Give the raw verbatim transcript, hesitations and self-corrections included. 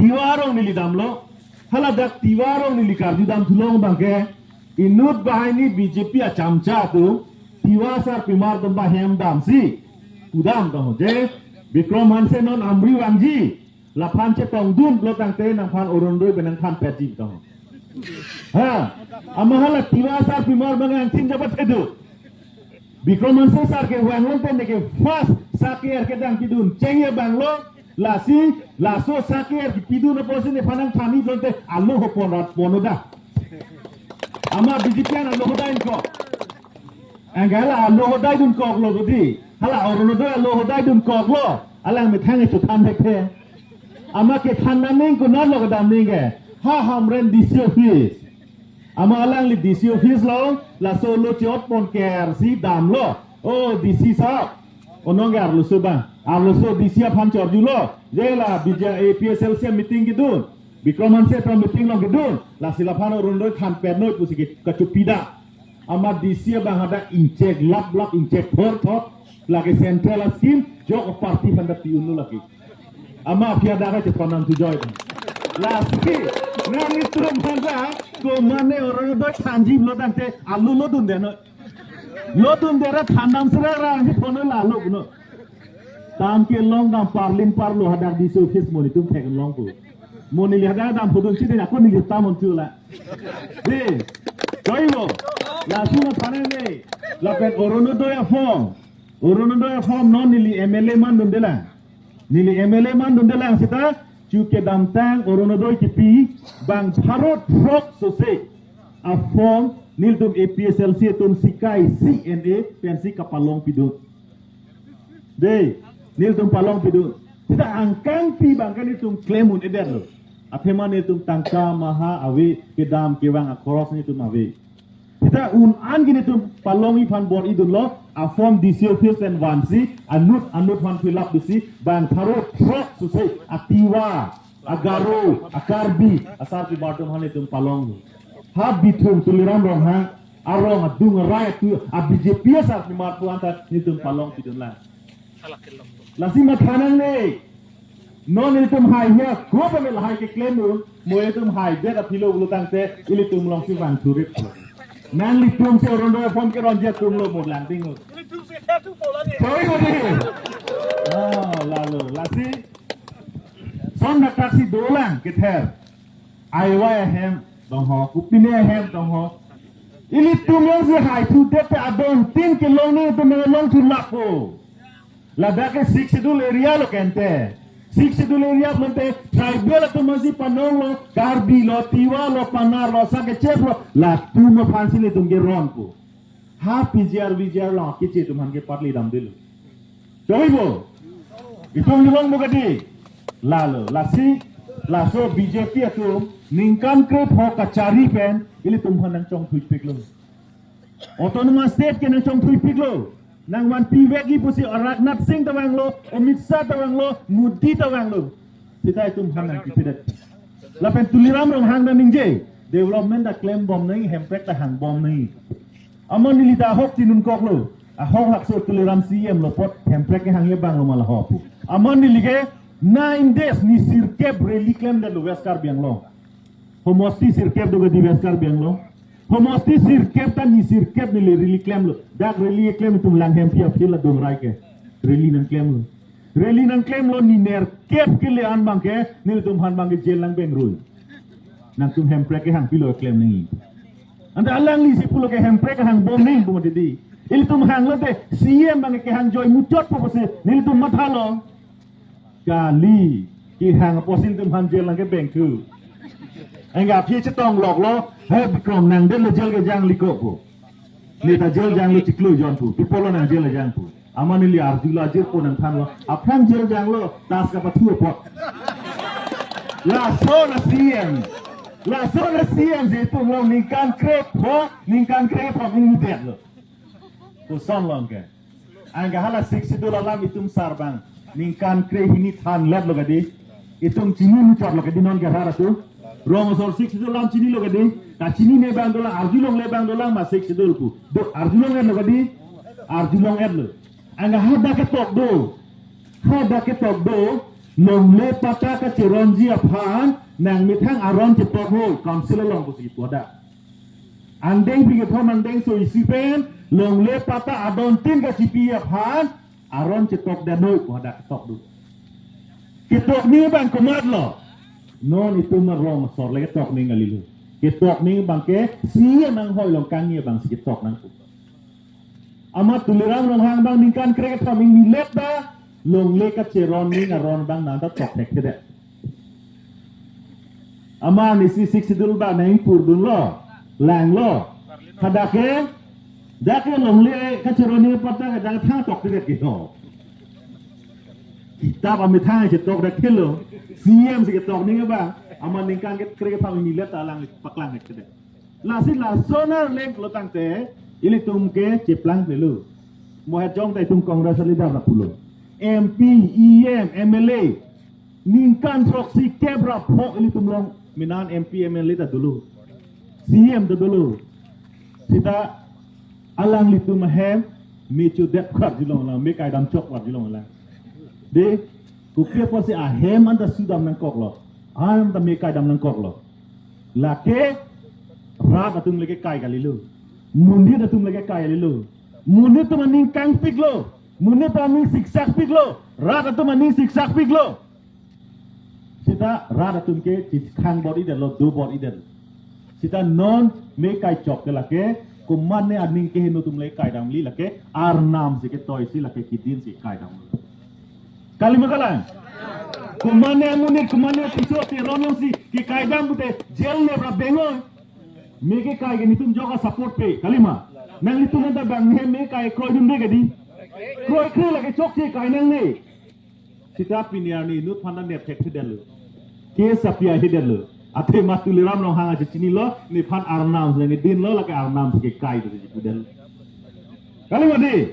Tiwa arong neli damlo. Hala dak Tiwa arong neli karjudam thulong abangke, inut banghini B J P achamcha atum Tiwa sarpimar atum ba hem damsi pudam tong je, Bikram Hanse non amri vangji, laphan chetongdun lo tangte nangphan Orunodoi pen nangthanpetji tong. Ha, amat hala Tiwa sarpimar abang angthin jabat hedu. Bikram Hanse sar kevang lote neke first saker kedam pidun chengye abang lo, lasi laso saker kepidun apotsi nephan nangthan-i lote alo hopon rat pon oda. Amat B J P an alo hodai dunkok. Anke hala alo hodai dunkoklo budi. Hala Orunodoi alo hodai dunkoklo. Alang methang e chothan thekthe. Amat kethan damning konatlo kedamning ke? Ha Hamren D C office. Amat alangli D C office along laso lo chot pon kersi damlo. O D C sahab, onong ke arloso abang. Arloso D C aphan chorjulo. Je la B J A P S L C meeting kedun, Bikram Hanse aphan meeting along kedun. Lasi laphan Orunodoi thanpet noi pusi ke kachopi da. Amat D C abang hadak ingchek lap lap, ingchek thor thor. Lake central a scheme jok party aphan ta pi-unlo lake. Amat aphi hadak chepanam tu joy. Lasi nanglitum aphan ta komane Orunodoi thanji lo tangte alo lodunde noi. Lodunde ra thandam sera ra ni phono lalo kuno. Tam kelong dam parlin parlo hadak D C office mo nelitum theklongpo. Mo neli hadak dam pudun chidin ako neli tam on chula. De, joibo. Lasi ma phanang de. Lapen Orunodoi a-form. Orunodoi a-form non neli M L A mandunde lang. Neli M L A mandunde lang seta chu kedamtang Orunodoi kipi bang pharo throk sose a-form nelitum A P S L C atum sikai C N A pensi kapalong pidun. De, nelitum palong pidun. Seta angkangpi abangke nelitum klem un-edetlo. Athema nelitum tangka maha ave, kedam kevang akhoros nelitum ave. Seta un-an ke nelitum palong-i aphan bor-idunlo, a-form D C office pen vansi, anut anut aphan fill up desi, bang pharo throk sose, a-Tiwa, a-Garo, a-Karbi, asarpimar atum aphan nelitum palong. Ha Bithung Tuliram Ronghang arong adung arai atu a-B J P asarpimar atum anta nelitum palong pidun lang. Lasi ma thanang ne. Non nelitum hai hia ko pa mel hai keklem un, mo nelitum hai det aphi lo pulo tangte ilitum alongsi vang thurit. Nanglitum si Orunodoi a-form keronji atum lo mo langding lo. Choi ko di. Ah, lalo. Lasi son thakthak si dolang kether. Aiwai ahem tong ho, kopine ahem tong ho. Ilitum jongsi hai thudet te adon tin kelong nelitum long thu lapo. Ladak ke Sixth Schedule area lo kente. Sixth Schedule area mante tribal atum si panong lo, Karbi lo, Tiwa lo, Panar lo, Sake Chep lo, latum aphansi nelitum keronpo. Ha P G R, V G R lo, kiche atum aphan ke partly damdelo. Choibo. Itum nilong mo kadi. Lalo, lasi, laso B J P atum, ningkan krepho kachari pen, ilitum aphan nangchongthuipiklo. Autonomous State ke nangchongthuipiklo. Nangvanpi vekji pusi Rajnath Singh ta vanglo, Amit Shah ta vanglo, Modi ta vanglo. Seta itum aphan nangkipidet. Lapen Tuliram Ronghang ta ningje, development ta klembom nai, hemprek ta hangbom nai. Amat neli ta ahok chinunkoklo. Ahok hakso Tuliram C E M lo apot hemprek kehangji abang lo ma laho pu. Amat neli ke nine days ni sirkep rally klemdetlo West Karbi Anglong. Homosti sirkep do kadi West Karbi Anglong. Homosti sirkep ta ni sirkep neli rally klemlo. Dak rally keklem itum lang hemphi aphi la dongrai ke. Rally nangklemlo. Rally nangklemlo ni nerkep kele an abangke nelitum aphan abangke jail nang bengrui. Nangtum hemprek kehangpilo klem nangji. Anta alanglisi pulo ke hemprek kehangbom nangji pu mati di. Ilitum hanglote C E M abangke kehang joi muchotpo pusi nelitum mathalo. Kali, kehang apotsi nelitum aphan jail nangkebengthu. Anke aphi chetongloklo, he Bikram nangdetlo jail kejang liko pu. Neta jail janglo chiklo jon pu, pi apotlo nang jail jang pu. Amat neli arjulo ajirpo nangthanlo, aphrang jail janglo, tas kapathu apot. Laso na C E M. Laso na C E M si itum along ningkan krepho, ningkan krepho ingdetlo. Koson lo anke. Anke hala Sixth Schedule alam itum sar abang ningkan krehini thanletlo kadi. Itum chini muchotlo kadi non ke rara tu. Rong asor Sixth Schedule alam chinilo kadi. Kachinine abang dolang, arjulongle abang dolang ma Sixth Schedule pu. Do arjulong-etlo kadi. Arjulong-etlo. Anke hadak ketok do. Hadak ketok do. Longle patta kacheronji aphan nangmethang aron chetok noi, council along pusi kipu hadak. Angdengpi kethom angdengso isi pen longle patta adontin kachipi aphan aron chetok det noi pu hadak ketok do. Ketok nangji abang komatlo? Non itum arong asor le ketok nangji kalilo. Ketok nangji abang ke C E M anghoi along kangni abangsi ketok nangpo. Amat Tuliram Ronghang abang ningkan krekethom ingnilet ta longle kacheron nangji aron abang nangta tok thekthedet. Amat isi Sixth Schedule abang nangpurdunlo, langlo. Hadak ke, dak ke longle kacheron nangji patta ke dak thang tokthedet ke ho. Kitap amethang chetok dak helo. C E M si ketok nangji abang. Amat ningkan krekethom ingnilet ta alang paklang thekthedet. Lasi lason arleng lo tangte ilitum ke cheplang plelo. Mo het jong ta itum Congress leader ta pulo. M P, E M, M L A. Ningkan throksi kep ra pho ilitum along minan M P, M L A ta dolo. C E M ta dolo. Seta alanglitum ahem me chodet kar jilong lang, me kaidam chok kar jilong lang. De, kopi apotsi ahem anta sudam nangkoklo. Ahem anta me kaidam nangkoklo. Lake rat atum le kekai kalilo. Monit atum le kekai kalilo. Monit atum aning kangpiklo. Monit atum aning siksak piklo. Rat atum aning siksak piklo. Seta rat atum ke chikhang bor-idetlo, do bor-idetlo. Seta non me kai chok ke lake, komatne aning keheno atum le kaidam kali, lake arnam si ketoisi lake kedinsi kaidam. Kalima kalang. Komatne amonit, komatne apiso, teron jongsi kekaidam pute jail ne pra bengo. Me kekai ke netum ajok a-support pe. Kalima. Nanglitum anta bang he me kai kroidunde kedi. Kroikre lake chokche kai nangne. Seta pini arni inut aphan ta nep thekthedetlo. Case api ahedetlo. Athe amat Tuliram Ronghang aja chinilo, nephan arnam si nangdinlo, lake arnam si kekai do si pudetlo. Kalima di.